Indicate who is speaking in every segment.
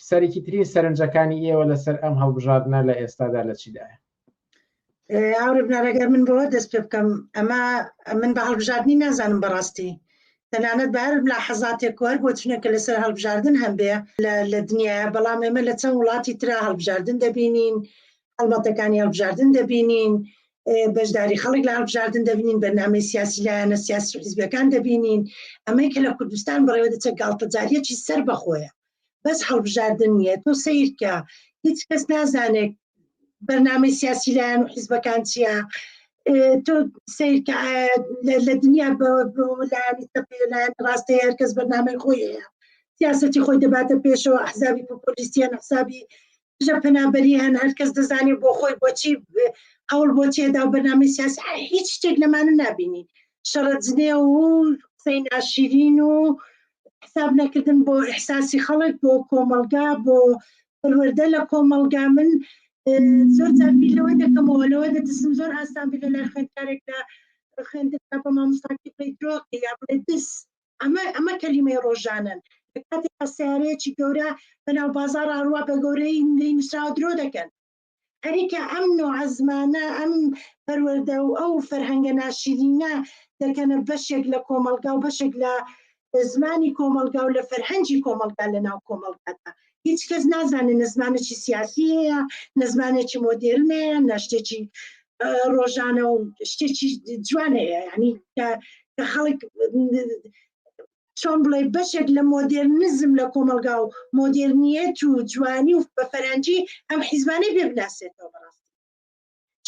Speaker 1: سەرەکی ترین سەرنجەکانی ئێوە لەسەر ئەم هەڵبژاردنە لە ئێستادا لە چیدایە؟
Speaker 2: هاوڕێ بنار ئەگەر من بەوە دەست پێ بکەم ئەمە من بە هەڵبژاردنی نازانم بەڕاستی تەنانەت بە هەر ملاحەزاتێک و هەر بۆچونێک کە لەسەر هەڵبژاردن هەم بێ لە دنیاە بەڵام ئێمە لە چەند وڵاتی ترا هەڵبژاردن دەبینین هەڵمەتەکانی هەڵبژاردن دەبینین بەشداری خەڵک لە هەڵبژاردن دەبینین بەرنامەی سیاسی لایەنە سیاسی و حیزبەکان دەبینین ئەمەی کە لە کوردستان بەڕێوە دەچێت گاڵتەجاریەکی سەر بەخۆیە بەس هەڵبژاردن نییە تۆ سەیرکە هیچ کەس نازانێت بەرنامەی سیاسی لایەن و حیزبەکان چییە تۆ سەیرکە لە دنیا لایەنی لایەن ڕاستە هەر کەس بەرنامەی خۆی هەیە سیاسەتی خۆی دەباتە پێشەوە ئەحزابی پۆپۆلیستیان حسابی دژە پەنابەری هەن هەر کەس دەزانێت بۆ خۆی بۆچی هەوڵ بۆ چێدا و بەرنامەی سیاسی هیچ شتێک لەمانە نابینی شەڕە جنێ و قسەی ناشیرین و حساب نەکردن بۆ ئیحساسی خەڵک بۆ کۆمەڵگا بۆ پەروەردە لە کۆمەڵگا من زۆر جار بیر لەوە دەکەمەوە لەوە دەترسم زۆر ئاسان بێت لە لای خوێندکارێک لە خوێندنگا بە مامۆستاکەی بڵێ درۆغی یا بڵێ دز ئەمە ئەمە کەلیمەی ڕۆژانەن لە کاتێک سیارەیەکی گەورە بەناو بازاڕ ئەڕوا بە گەورەی لێی نووسراوە درۆ دەکەن خەریکە ئەم نوعە زمانە، ئەم پەروەردە و ئەو فەرهەنگە ناشیرینە دەکەنە بەشێک لە کۆمەڵگا و بەشێک لە زمانی کۆمەڵگا و لە فەرهەنگی کۆمەڵگا لە ناو کۆمەڵگادا. هیچ کەس نازانێت نە زمانێکی سیاسی هەیە، نە زمانێکی مۆدێرن هەیە، نە شتێکی ڕۆژانە و شتێکی جوان هەیە. یعنی کە خەڵک چۆن بڵێ بەشێک لە مۆدێرنزم لە کۆمەڵگا و مۆدێرنیەت و جوانی و بە فەرەنجی ئەم حیزبانەی پێ بناسێتەوە بەڕاستی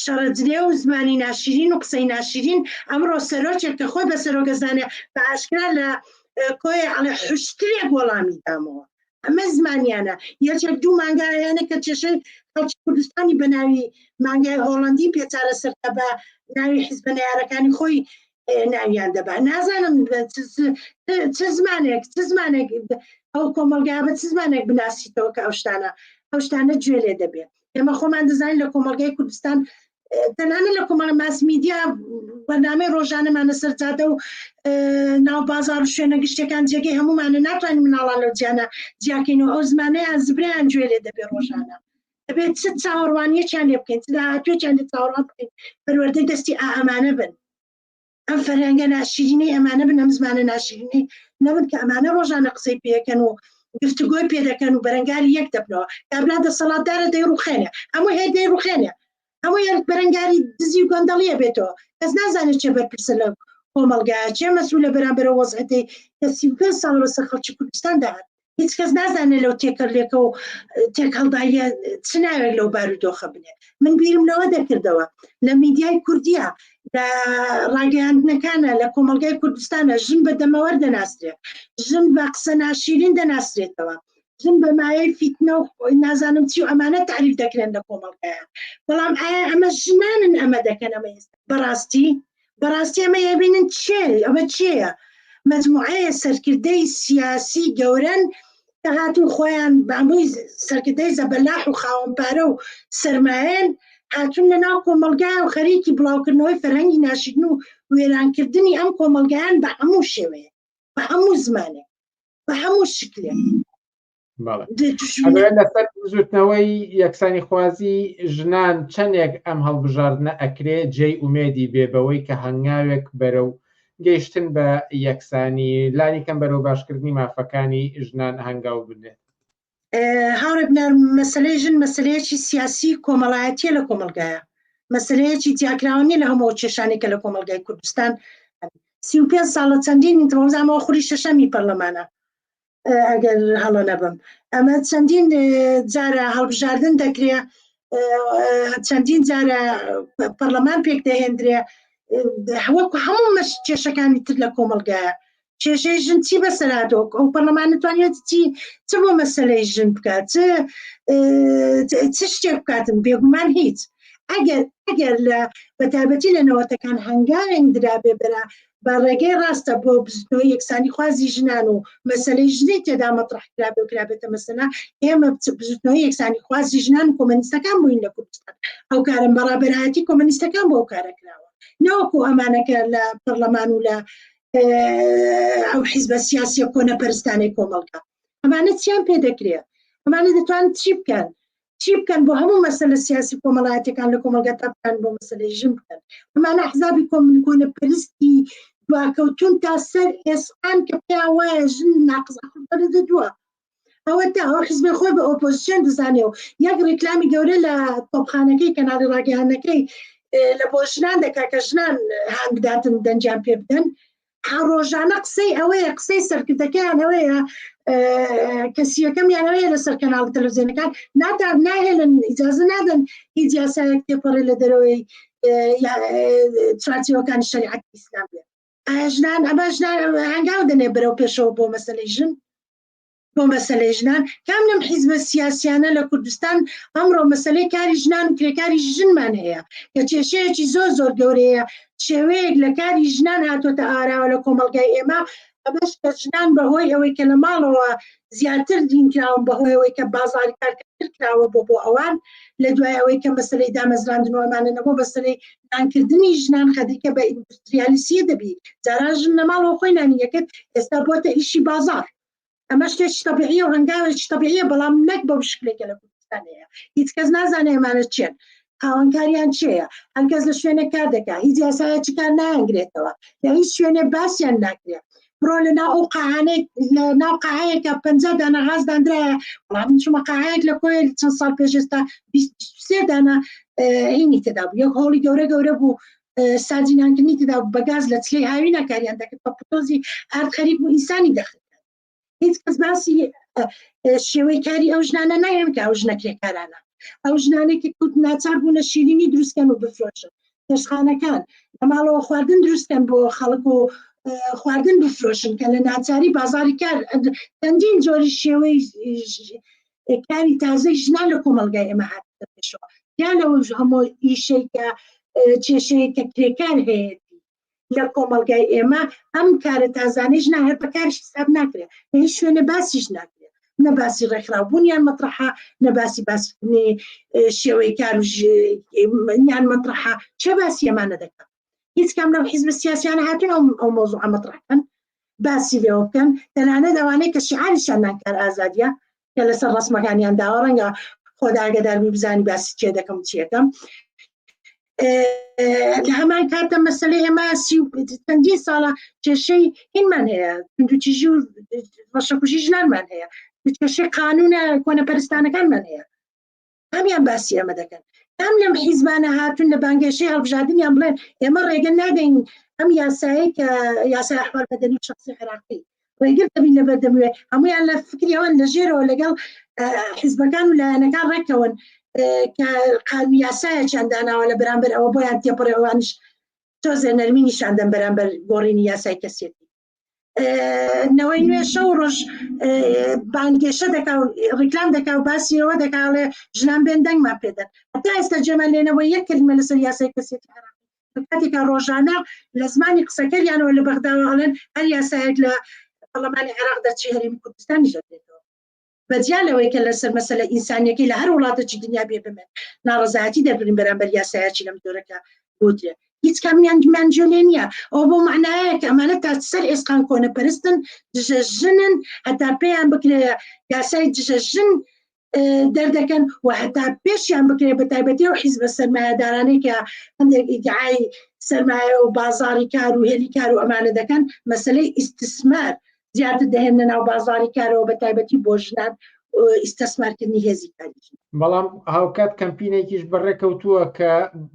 Speaker 2: شەڕە جنێ و زمانی ناشرین و قسەی ناشرین ئەمڕۆ سەرۆکێک کە خۆی بە سەرۆکەزانێ بە ئاشکرا لە کۆیە ئەڵێ حشترێک وەڵامی دامەوە ئەمە زمانیانە یەکێک دوو مانگایانە کە کێشەی خەڵکی کوردستانی بە ناوی مانگای هۆڵندی پێ چارەسەر کە بە ناوی حیزبە نەیارەکانی خۆی ناویان دەبا نازانم چ زمانێک چ زمانێک ئەو کۆمەڵگا بە چ زمانێک بناسیتەوە کە ئەو شتانە ئەو شتانە گوێ لێ دەبێت ئێمە خۆمان دەزانین لە کۆمەڵگای کوردستان تەنانە لە کۆمەڵە ماس میدیا بەرنامەی ڕۆژانەمانە سەر جادە و ناو بازار و شوێنە گشتەکان جێگەی هەمومانە ناتوانین مناڵان لەو جیانە جیاکەینەوە ئەو زمانەیان زبریان گوێ لێ دەبێ ڕۆژانە دەبێت چ چاوەڕوانیەکیان لێ بکەین چ داهاتوێکیان لێ چاوەڕوان بکەین پەروەردەی دەستی ئا ئەمانە بن ئەم فەرهەنگە ناشرینەی ئەمانە بن ئەم زمانە ناشرینەی نەبن کە ئەمانە ڕۆژانە قسەی پێەکەن و گفتوگۆی پێ دەکەن و بەرەنگاری یەک دەبنەوە کابرا دەسەڵاتدارە دەیڕوخێنێ هەموو هەر دەیڕوخێنێ هەموو هەر بەرەنگاری دزی و گەندەڵیە بێتەوە کەس نازانێت چێ بەرپرسە لە کۆمەڵگایە چێ مەسئولە بەرامبەرە وەزعەتەی کە 35 ساڵ بەسەر خەڵکی کوردستان داهات هیچ کەس نازانێت لەو تێکەڵێکە و تێکهەڵداییە چ ناوێک لەو بارودۆخە بنێ من بیرم لەوە دەکردەوە لە میدیای کوردیە لە ڕاگەیاندنەکانە لە کۆمەڵگای کوردستانە ژن بە دەمەوەر دەناسرێت ژن بە قسە ناشیرین دەناسرێتەوە ژن بە مایەی فیتنە و نازانم چی و ئەمانە تعریف دەکرێن لە کۆمەڵگایە بەڵام ئایا ئەمە ژنانن ئەمە دەکەن ئەمە ئێستا بەڕاستی بەڕاستی ئەمە یەبینن چێ ئەمە چێیە مجموعەیە سەرکردەی سیاسی گەورەن کە هاتون خۆیان بەمووی سەرکردەی زەبەلاح و خاوەن پارە و سەرمایەن هاتون لە ناو کۆمەلگای و خەریکی بڵاوکردنەوەی فەرهەنگی ناشرین و وێرانکردنی ئەم کۆمەلگایان بە هەموو شێوەیە بە هەموو زمانێک بە هەموو شکلێک
Speaker 1: لەسەر بزوتنەوەی یەکسانی خوازی ژنان چەندێک ئەم هەڵبژاردنە ئەکرێ جێی ئومێدی بێ بەوەی کە هەنگاوێک بەرەو گەیشتن بە یەکسانی لانی کەم بەرەو باشکردنی مافەکانی ژنان هەنگاو بنێت؟
Speaker 2: هاوڕێ بنار مەسلەی ژن مەسلەیەکی سیاسی کۆمەڵایەتیە لە کۆمەلگایە مەسلەیەکی جیاکراوە نیە لە هەموو کێشانێک کە لە کۆمەلگای کوردستان 35 ساڵە چەندین تۆزامەوە خولی شەشەمی پەرلەمانە ئەگەر هەڵە نەبم ئەمە چەندین جارە هەڵبژاردن دەکرێ چەندین جارە پەرلەمان پێک دەهێندرێ وەکو هەموو مەش کێشەکانی تر لە کۆمەلگایە کێشەی ژن چی بەسەراتەوە ئەو پەرلەمان توانێت چی چ بۆ مەسلەی ژن بکات چ شتێک بکاتن بێگومان هیچ ئەگەر ئەگەر لە بەتایبەتی لە نەوەتەکان هەنگاوێک درابێ بەرا بە ڕێگەی ڕاستە بۆ بزوتنەوەی یەکسانی خوازی ژنان و مەسەلەی ژنی تێدا مەترح کرابێ و کرابێتە مەسەلە ئێمە بزوتنەوەی یەکسانی خوازی ژنان و کۆمەنیستەکان بووین لە کوردستان ئەو کارم بە ڕابەرایەتی کۆمەنیستەکان بۆ ئەو کارە کراوە نەوەکو ئەمانەکە لە پەرلەمان و لە ئەو حیزبە سیاسیە کۆنەپەرستانەی کۆمەڵگا ئەمانە چیان پێ دەکرێ؟ ئەمانە دەتوان چی بکەن؟ چی بکەن بۆ هەموو مەسەلە سیاسی کۆمەڵایەتەکان لە کۆمەڵگا تا بکەن بۆ مەسەلەی ژن بکەن؟ ئەمانە حزابی کۆمنکۆنە پەرستی دواکەوتون تا سەر ئێسقان کە پێیان وایە ژن ناقص عقل بەرزە دووە. ئەوە تا ئەو حزبی خۆی بە ئۆپۆزیسیۆن دەزانێ و یەک ڕیکلامی گەورە لە تۆپخانەکەی کەناڵی ڕاگەیاندنەکەی لە بۆ ژنان دەکا کە ژنان هان بداتن دەنگیان پێ بدەن. ڕۆژانە قسەی ئەوەیە، قسەی سەرکردەکەیان ئەوەیە، کەسیەکەمیان ئەوەیە لەسەر کەناڵ تەلەڤزیۆنەکان ناتا ناهێلن، ئیجازە نادەن هیچ یاسایەک تێپەڕێ لە دەرەوەی چوارچێوەکانی شەریعەتی ئیسلام بێ. ژنان ئەمە ژنان هەنگاو دەنێ بەرەو پێشەوە بۆ مەسەلەی ژن، بۆ مەسەلەی ژنان. کام لەم حیزبە سیاسیانە لە کوردستان ئەمڕۆ مەسەلەی کاری ژنان و کرێکاری ژنمان هەیە کە کێشەیەکی زۆر زۆر گەورەیە، شێوەیەک لە کاری ژنان هاتۆتە ئاراوە لە کۆمەڵگای ئێمە، ئەمەش کە ژنان بەهۆی ئەوەی کە لە ماڵەوە زیاتر دین کراون، بەهۆی ئەوەی کە بازاری کارکردن کراوە بۆ بۆ ئەوان لە دوای ئەوەی کە مەسەلەی دامەزراندن و ئەمانە نەبوو، مەسەلەی نانکردنی ژنان خەریکە بە ئیندوستریالیسیە دەبی. جاران ژن لە ماڵەوە خۆی نانی یەکرد، ئێستا بۆتە ئیشی بازار. ئەمە شتێکی تەبیعیە و هەنگاوێکی تەبیعیە، بەڵام نەک بەو شکلێکە لە کوردستان هەیە. هیچ کەس نازانێ ئەمانە چێن، خاوەنکاریان چێیە، هەر کەس لە شوێنێک کار دەکا، هیچ یاسایەکی کار نایانگرێتەوە، لە هیچ شوێنێ باسیان ناکرێ. بڕۆ لە ناو ئەو قاعانەی لە ناو قاعەیەکە 50 دانە غاز دانرایە، بەڵام من چوومە قاعەیەک لە کۆیە چەند ساڵ پێش ئێستا 23 دانە هینی تێدا بوو، یەک هۆڵی گەورە گەورە بوو، ساجی نانکردنی تێدا بوو، بە گاز لە چلەی هاوینە کاریان دەکرد، بە پتۆزی ئارد خەریک بوو ئینسانی دەخرد. هیچ کەس باسی شێوەی کاری ئەو ژنانە نایەن کە ئەو ژنە کرێکارانە، ئەو ژنانەی کە کەوت ناچار بوونە شیرینی دروستکەن و بفرۆشن، پێشخانەکان لە ماڵەوە خواردن دروستکەن بۆ خەڵک و خواردن بفرۆشن کە لە ناچاری بازاری کار. چەندین جۆری شێوەی کاری تازەی ژنان لە کۆمەڵگای ئێمە هاتە پێشەوە، یا لەوە هەموو ئیشەی کە کێشەیە کە کرێکار هەیەتی لە کۆمەڵگای ئێمە، ئەم کارە تازانەی ژنان هەر بەکارش حساب ناکرێت، لە هیچ شوێنێ باسیش ناکرێت، نە باسی ڕێکخراوبوونیان مەطرحە، نە باسی باسکردنی شێوەی کار و یان مەطرحە. چێ باسی ئەمانە دەکات؟ هیچ کام لەو حیزبە سیاسیانە هاتوون ئەو مۆزوعە مەطرح بکەن، باسی لێوە بکەن؟ تەنانەت ئەوانەی کە شعاریشیان نانکار ئازادیە کە لەسەر ڕسمەکانیان داوە، ڕەنگە خۆدا ئاگادار بی بزانی باسی چێ دەکەم چیەکەم. لە هەمان کاتە مەسەلەی ئێمە چەندین ساڵە کێشەی هینمان هەیە، توندوتیژی و ڕەشەکوژی ژنانمان هەیە، کێشەی قانونە کۆنەپەرستانەکانمان هەیە. هەمیان باسی ئەمە دەکەن؟ کام لەم حیزبانە هاتوون لە بانگێشەی هەڵبژاردنیان بڵێن ئێمە ڕێگە نادەین ئەم یاسایەی کە یاسای ئەحوال مەدەنی و شخصی عێراقی ڕێگر دەبین لە بەردەموێ؟ هەمویان لە فکری ئەوەن لە ژێرەوە لەگەڵ حیزبەکان و لایەنەکان ڕێکەون کە قانون یاسایەکیان داناوە لە بەرامبەر ئەوە بۆیان تێپەڕێ، ئەوانیش تۆزێ نەرمی نیشاندەن بەرامبەر گۆڕینی یاسای کەسێتی. نەوەی نوێ شەو ڕۆژ بانگێشە دەکا و ڕیکلام دەکا و باسی ئەوە دەکاڵێ ژنان بێن دەنگمان پێدەن، هەتا ئێستا جێمان لێنەوە یەک کلمە لەسەر یاسای کەسێتی عێراقی، کاتێکا ڕۆژانە لە زمانی قسەکەریانەوە لە بەغداوە ئەڵێن هەر یاسایەک لە پەرلەمانی عێراق دەرچی هەرێمی کوردستانیش دەکرێتەوە. بەجیا لەوەی کە لەسەر مەسەلە ئینسانیەکەی لە هەر وڵاتێکی دنیا بێ بمێن ناڕەزایەتی دەربرین بەرامبەر یاسایەکی لەم جۆرەکە بوترێ، هیچ کامیان مان گوێ لێ نییە. ئەوە بۆ معنایە کە ئەمانە تا سەر ئێسقان کۆنەپەرستن، دژە ژنن، هەتا پێیان بکرێ یاسای دژە ژن دەردەکەن و هەتا پێشیان بکرێت بە تایبەتی ئەو حیزبە سەرمایەدارانەی کە هەندێک ئیدعای سەرمایە و بازاری کار و هێلی کار و ئەمانە دەکەن، مەسلەی ئیستیسمار زیاتر دەهێنە ناو بازاری کارەوە، بە تایبەتی بۆ ژنان ئیستیسمارکردنی هێزی کاری ژنان.
Speaker 1: بەڵام هاوکات کەمپینێکیش بەڕێکەوتووە کە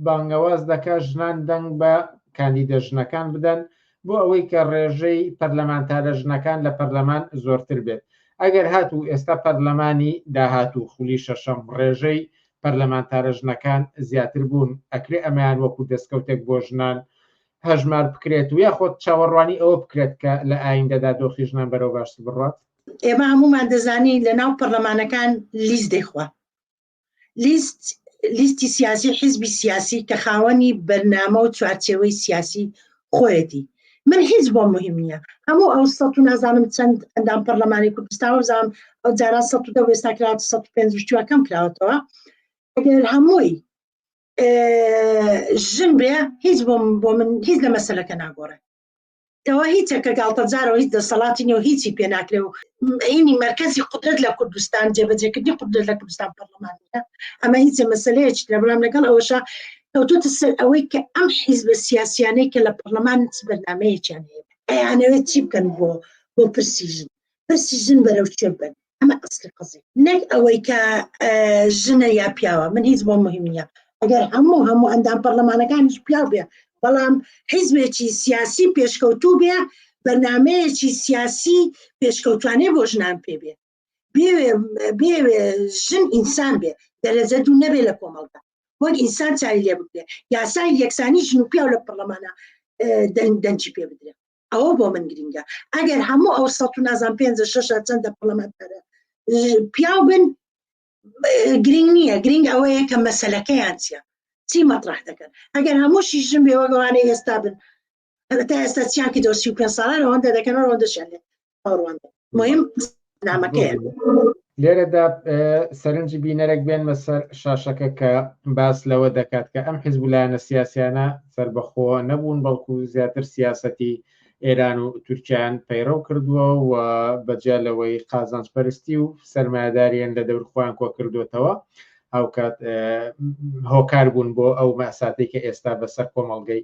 Speaker 1: بانگەواز دەکات ژنان دەنگ بە کاندیدە ژنەکان بدەن بۆ ئەوەی کە ڕێژەی پەرلەمانتارە ژنەکان لە پەرلەمان زۆرتر بێت. ئەگەر هاتوو ئێستا پەرلەمانی داهاتوو خولی شەشەم ڕێژەی پەرلەمانتارە ژنەکان زیاتر بوون، ئەکرێ ئەمەیان وەکو دەستکەوتێک بۆ ژنان هەژمار بکرێت و یاخۆد چاوەڕوانی ئەوە بکرێت کە لە ئایندەدا دۆخی ژنان بەرەو باشتر بڕوات؟
Speaker 2: ئێمە هەموومان دەزانین لە ناو پەرلەمانەکان لیست دەیخوا، لیست لیستی سیاسی حیزبی سیاسی کە خاوەنی بەرنامە و چوارچێوەی سیاسی خۆیەتی. من هیچ بۆم مهم نییە هەموو ئەو سە و نازانم چەند ئەندام پەرلەمانی کوردستان، بزانم ئەو جاران 110 ئێستا کراوە 105 کەم کراوەتەوە، ئەگەر هەمووی ژن بێ هیچ بۆم بۆ من هیچ لە مەسەلەکە ناگۆڕێ. ئەوە هیچە کە گاڵتەجارەوە هیچ دەسەڵاتی نیە و هیچی پێ ناکرێ و ئینی مەرکەزی قودرەت لە کوردستان جێبەجێکردنی قودرەت لە کوردستان پەرلەمان نیە ئەمە هیچ مەسەلەیەکی ترە بەڵام لەگەڵ ئەوەشا کەوتۆتە سەر ئەوەی کە ئەم حیزبە سیاسیانەی کە لە پەرلەمان چ بەرنامەیەکیان هەیە ئەیانەوێت چی بکەن بۆ بۆ پرسی ژن پرسی ژن بەرەو کوێ ببەن ئەمە ئەسلی قەزی نەک ئەوەی کە ژنە یا پیاوە من هیچ بۆم مهم نییە ئەگەر هەموو هەموو ئەندام پەرلەمانەکانیش پیاو بێ بەڵام حیزبێکی سیاسی پێشکەوتوو بێ بەرنمەیەکی سیاسی پێشکەوتوانەی بۆ ژنان پێ بێ بێوێ بێوێ ژن ئینسان بێ دەرەجە دوو نەبێ لە کۆمەڵگا وەک ئینسان چاوی لێ بکرێ یاسای یەکسانی ژن و پیاو لە پەرلەمانە دەنگ دەنگی پێ بدرێ ئەوە بۆ من گرینگە ئەگەر هەموو ئەو سە و نازان پێنج شەشە چەندە پەرلەمانتارە پیاو بن گرنگ نییە گرنگ ئەوەیە کە مەسلەکەیان چییە چی مەطرح دەکەن ئەگەر هەمووشی ژن بێ وەگەوانەی ئێستا بن تا ئێستا چیان کردەوە 35 ساڵان ئەوەندە دەکەن ئەوەندەشیان لێ ئەوڕواندا مهم نامەکەیە
Speaker 1: لێرەدا سەرنجی بینەرێک بێنمە سەر شاشەکە کە باس لەوە دەکات کە ئەم حیزب و لایەنە سیاسیانە سەربەخۆ نەبوون بەڵکو زیاتر سیاسەتی ئێران و تورکیان پەیڕەو کردووە و بەجیا لەوەی قازانج پەرستی و سەرمایەداریان لە دەور خۆیان کۆ کردوێتەوە هاوکات هۆکار بوون بۆ ئەو مەساتەی کە ئێستا بەسەر کۆمەڵگەی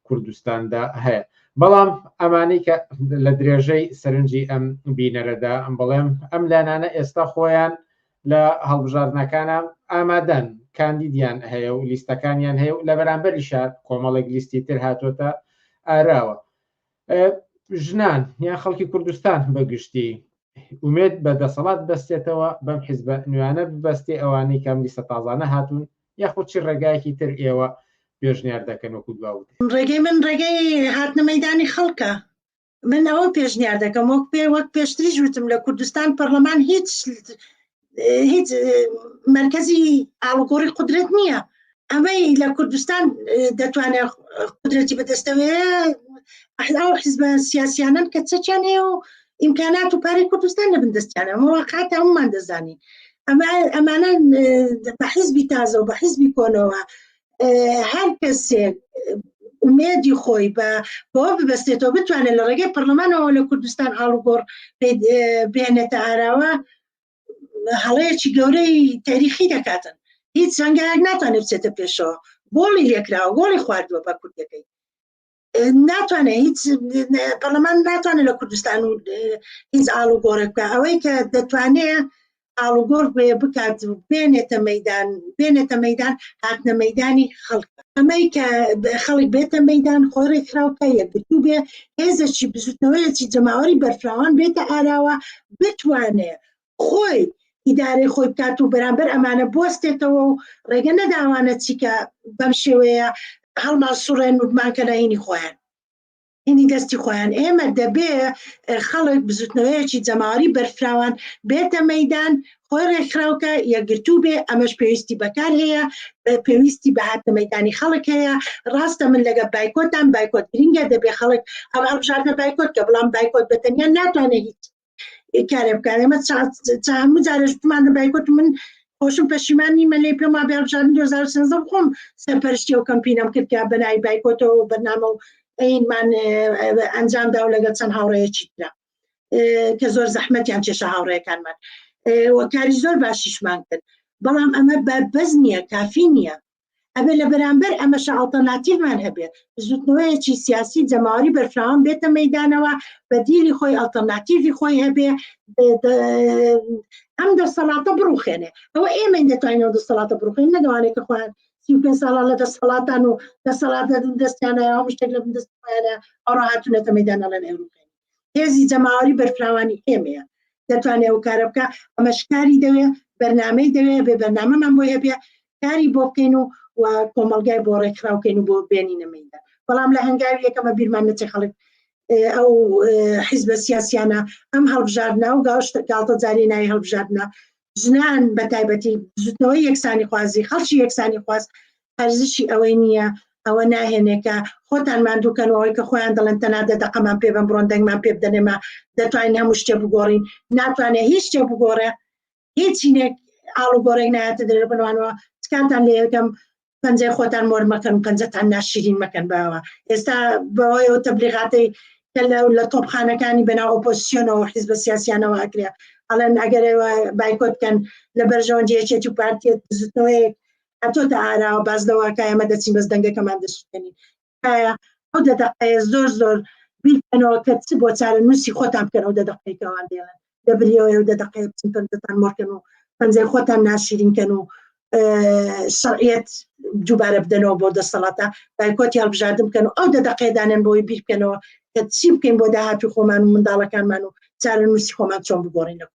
Speaker 1: کوردستاندا هەیە بەڵام ئەمانەی کە لە درێژەی سەرنجی ئەم بینەرەدا ئەم بڵێم ئەم لایەنانە ئێستا خۆیان لە هەڵبژاردنەکانە ئامادەن کاندیدیان هەیە و لیستەکانیان هەیە و لە بەرامبەریشا کۆمەڵێک لیستی تر هاتۆتە ئاراوە ژنان یان خەڵکی کوردستان بە گشتی ئومێد بە دەسەڵات بەستێتەوە بەم حیزبە نوێیانە ببەستێ ئەوانەی کە ئەم لیستە تازانە هاتوون یاخود چی ڕێگایەکی تر ئێوە پێشنیار دەکەن وەکو دوا وتەی؟
Speaker 2: ڕێگەی من ڕێگەی هاتنە مەیدانی خەڵکە من ئەوە پێشنیار دەکەم وەک پێ وەک پێشتریش وتم لە کوردستان پەرلەمان هیچ هیچ مەرکەزی ئاڵوگۆڕی قودرەت نییە ئەمەی لە کوردستان دەتوانێت قودرەتی بەدەستەوەیە ئەو حزبە سیاسیانن کە چەکیان هەیە و ئیمکانات و پارەی کوردستان لە بن دەستیانە ئەمە واقعەتە هەمومان دەزانین ئەمە ئەمانە بە حیزبی تازە و بە حیزبی کۆنەوە هەر کەسێک ئومێدی خۆی بە بەوە ببەستێتەوە بتوانێت لە ڕێگەی پەرلەمانەوە لە کوردستان ئاڵوگۆڕ بێنێتە ئاراوە هەڵەیەکی گەورەی تاریخی دەکاتن هیچ هەنگاوێک ناتوانێت بچێتە پێشەوە گۆڵی لێکراوە گۆڵی خواردووە بە کوردەکەی ناتوانێت هیچ پەرلەمان ناتوانێت لە کوردستان و هیچ ئاڵوگۆڕێک بکە ئەوەی کە دەتوانێت ئاڵوگۆڕ بێ بکات و بێنێتە مەدان بێنێتە مەدان هاتنە مەدانی خەڵک ئەمەی کە خەڵک بێتە مەدان خۆی ڕێکخراوکە یەکگرتوو بێ هێزێکی بزوتنەوەیەکی جەماوەری بەرفراوان بێتە ئاراوە بتوانێ خۆی ئیدارەی خۆی بکات و بەرامبەر ئەمانە بوەستێتەوە و ڕێگە نەداوانە چیکە بەم شێوەیە هەڵمان سوڕێن و بمانکەنە هینی خۆیان هینی دەستی خۆیان ئێمە دەبێ خەڵک بزوتنەوەیەکی جەماوەری بەرفراوان بێتە مەدان خۆی ڕێکخراوکە یەکگرتوو بێ ئەمەش پێویستی بەکار هەیە پێویستی بە هاتنە مەدانی خەڵک هەیە ڕاستە من لەگە بایکۆتان بایکۆت گرنگە دەبێ خەڵک ئەم هەڵبژاردنە بایکۆت کە بەڵام بایکۆت بە تەنیا ناتوانێت هیچ کارێ بکات ئێمە هەموو جارێش وتمان بایکۆت من خۆشم پەشیمان نیمە لێ پێم وابێ هەڵبژاردن 2013 خۆم سەرپەرشتی ئەو کەمپینەم کرد کە بەناوی بایکۆتەوە و بەرنامە و ئەینمان ئەنجام دا و لەگەڵ چەند هاوڕێیەکی ترا کە زۆر زەحمەتیان کێشا هاوڕێکانمان و کاری زۆر باشیشمان کرد بەڵام ئەمە بەس نییە کافی نییە ئەبێ لە بەرامبەر ئەمەشە ئەڵتەرناتیڤمان هەبێ، بزوتنەوەیەکی سیاسی جەماوەری بەرفراوان بێتە مەیدانەوە، بەدیلی خۆی ئەڵتەرناتیڤی خۆی هەبێ، ئەم دەسەڵاتە بڕوخێنێ. ئەوە ئێمەین دەتوانین ئەو دەسەڵاتە بڕوخێنین، نەک ئەوانەی کە خۆیان 35 ساڵە لە دەسەڵاتان و دەسەڵات لە بن دەستیانە، هەموو شتێک لە بن دەست خۆیانە، ئەوڕۆ هاتوونەتە مەیدان ئەڵێن ئەیڕوخێنین. هێزی جەماوەری بەرفراوانی ئێمەیە دەتوانێت ئەو کارە بکە، ئەمەش کاری دەوێ، بەرنامەی دەوێ، بێ بەرنامەمان بۆی هەبێ کاری بۆ بکەین و و کۆمەڵگای بۆ ڕێکخراوکەین و بۆ بێنینە مەیدان. بەڵام لە هەنگاوی یەکەمە بیرمان نەچێ خەڵک ئەو حیزبە سیاسیانە ئەم هەڵبژاردنە و گاڵتەجاری ناوی هەڵبژاردنە ژنان بە تایبەتی بزوتنەوەی یەکسانی خوازی خەڵکی یەکسانی خواز ئەرزشی ئەوەی نییە ئەوە ناهێنێ کە خۆتان ماندووکەن ئەوەی کە خۆیان دەڵێن تەنا دە دەقەمان پێ بەن بڕۆن دەنگمان پێ بدەن ئێمە دەتوانین هەموو شتێ بگۆڕین ناتوانێت هیچ شتێ بگۆڕێ هیچ چینێک ئاڵوگۆڕێک نایەتە دەرێ بنوانەوە تکاتان لێ یەکەم پەنجەی خۆتان مۆر مەکەن و پەنجەتان ناشیرین مەکەن باوە ئێستا بەوەی ئەو تەبلیغاتەی کە لە تۆپخانەکانی بەناو ئۆپۆزسیۆنەوە حیزبە سیاسیانەوە ئەکرێ ئەڵێن ئەگەر ئێوە بایکۆت بکەن لە بەرژەوەندی یەکێتی و پارتیەت بزوتنەوەیەک هاتۆتە ئاراوە باز لەوەکە ئێمە دەچین بەس دەنگەکەمان دەسوتێنین ئایا ئەو دە دەقەیە زۆر زۆر بیرکەنەوە کە چ بۆ چارەنووسی خۆتان بکەن ئەو دە دەقەی کەوان دێڵن لە بریەوە ئەو دە دەقەیە بچن پەنجەتان مۆرکەن و پەنجەی خۆتان ناشیرین کەن و شەرعیەت دووبارە بدەنەوە بۆ دەسەڵاتە بایکۆتی هەڵبژاردن بکەن و ئەو دە دەقەیە دانێن بۆی بیر بکەنەوە کە چی بکەین بۆ داهاتوو خۆمان و منداڵەکانمان و چارەنووسی خۆمان چۆن بگۆڕینەوە.